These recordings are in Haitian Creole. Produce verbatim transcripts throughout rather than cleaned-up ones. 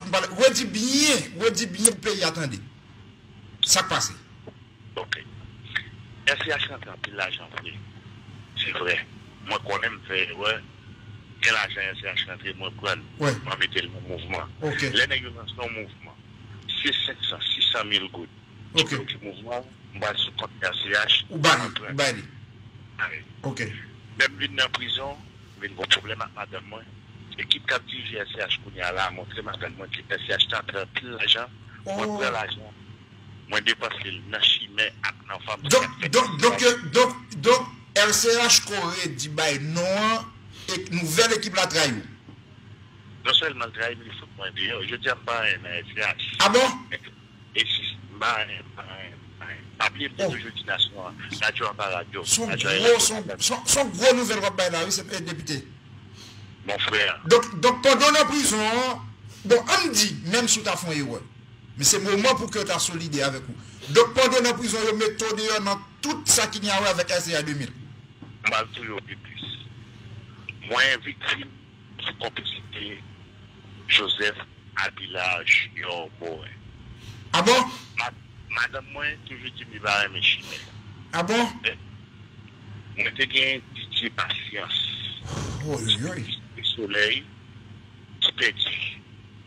Redi byen, redi byen pou peyi a tande. Sa k pase? Ok. S C H rantre anpil lajan vre. Se vre. Mwen konnen m fè erè. Gen lajan S C H rantre, mwen pran l. Mwen mete l nan mouvman. Lè nèg yo lanse yon mouvman, se senk san, sis san mil goud. Ki bloke mouvman, m pral sou kont S C H. Ou ba li, ou ba li. Ok. Lè m vin nan prizon, m vin gen pwoblèm ak madanm mwen. Ekip k ap dirije S C H kounye a la montre madanm mwen ke S C H te antre anpil lajan. Mwen pran lajan, mwen depanse l nan chimè ak nan fam. Donk, donk, donk, donk, donk, R C H Coré di bay non an e nouvèl ekip la trayi w. Non sèlman l trayi m, li fout mwen deyò. Jodi a m pa anyen nan S C H. A bon? E si, m pa anyen, m pa anyen, m pa anyen. Pa bliye m te toujou di nasyon an, radyo an pa radyo. Se yon gwo, se yon gwo nouvèl w ap bay la wi, se depite. Mon frè. Donk, donk pandan w nan prizon an, bon, ann di, menm si w ta fè yon erè, men se moman pou ke w ta solidè avèk ou. Donk pandan w nan prizon, yo mete w deyò nan tout sa ki gen a wè avèk S C H de mil. M pral touye w pi plis. Mwen viktim sou konplisite Joseph Abila Junior Morin. A bon? Madanm mwen toujou di m li pa renmen chimè. A bon? Mwen te gen Didier Patience. Oyoyoy. Solèy ki pèdi.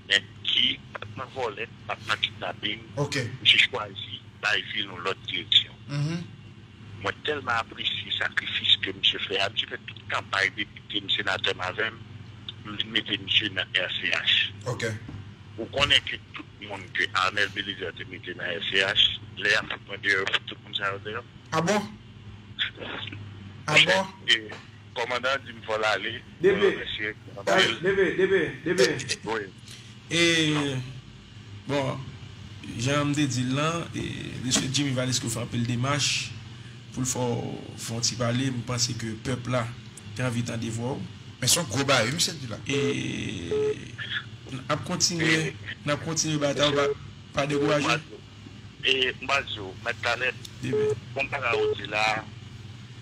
Men ki pa t nan vòlè, pa t nan kidnaping. Misye chwazi bay vi l yon lòt direksyon. Mwen tèlman apresye sakrifis ke misye fè a. Misye fè tout kanpay depite m, senatè m avè m. M vin mete misye nan R C H. Ou konnen ke tout moun ke Arnel Belizaire te mete nan R C H, lè y ap fout mwen deyò, yo fout tout moun sa yo deyò. A bon? A bon? Kòmandan an di m fò l ale. Mwen remèsye anpil. Debe, debe, debe. E, bon, jan m te di l lan, e, mesye Jimmy Valesco fè anpil demach pou l fè w fè yon ti pale. M panse ke pèp la te anvi tande vwa w. Men se yon gwo bagay wi misye di la. E n ap kontinye, n ap kontinye batay, pa, pa dekouraje. E m pral di w, Mèt Talèt, bon bagay ou di la,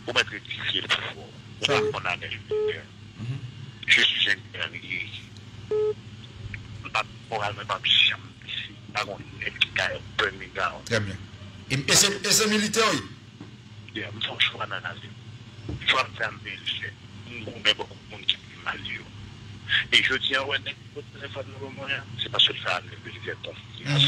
ou mèt rektifye l pou ou. Ou pa konn Arnel Belizaire. Je suis un guerrier. M pa moral, mwen p ap janm blese. M pa gon nèg ki ka pè miga. Trè byen. E se militè w ye? M fè yon chwa nan lavi m. Chwa m fè a m bezwen fè. M goumen bò kot moun ki pi mal yo. E jodi a, ou wè nèg ki pote telefòn nan men mwen an, se paske l fè Arnel Belizaire konfyans.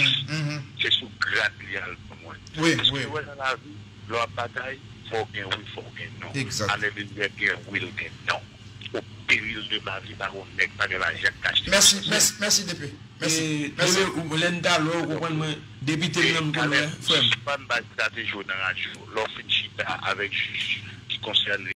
Se sou grad li al ban mwen. Paske ou wè nan lavi, lè w ap batay, fò w gen wi, fò w gen non. Arnel Belizaire gen wi, l gen non. Au péril de ma vie, pa gon nèg, pa gen lajan k ka achte. Mèsi, mèsi, mèsi depi. Mèsi. Mèsi. Lè n talè w konprann mwen, depite m nan m konn wè, frè m. Sispann bay estrateji w nan radyo. Lè w fin chita avèk jij ki konsène